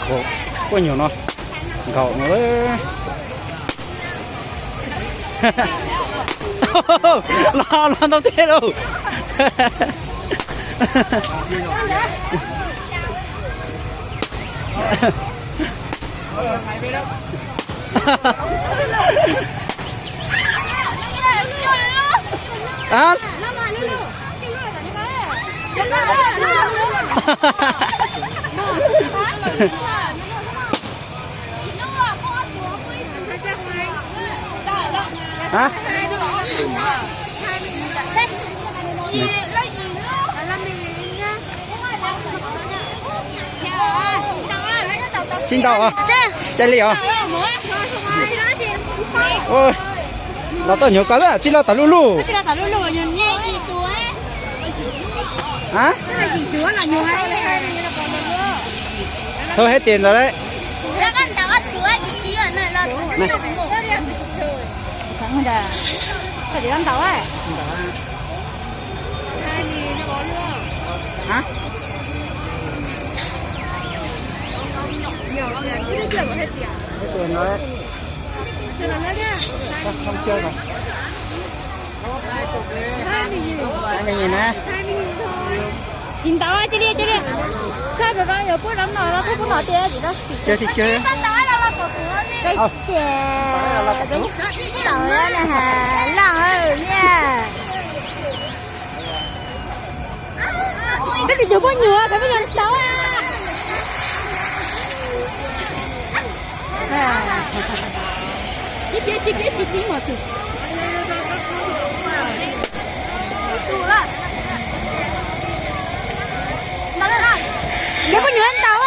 Nkaum, poj nyuam no nkaum no. Los, los ntau tiag lauj. Tsis ntau, caij li os. Los tau nyuag ko lawm, tsis los tom lub lub. Thaum hais tias ntawd lawm. Tsis ntau, cia li, cia li. Sab rau no yuav pub rau no los thiab pub no tiag, tsis tau. Tiag, tiag. Tiag, tiag, loj niag. Koj tsis cog poj nyuag, koj poj nyuag tau. Tsis piav, tsis piav, tsis piav mas tus. Koj poj nyuag ntau.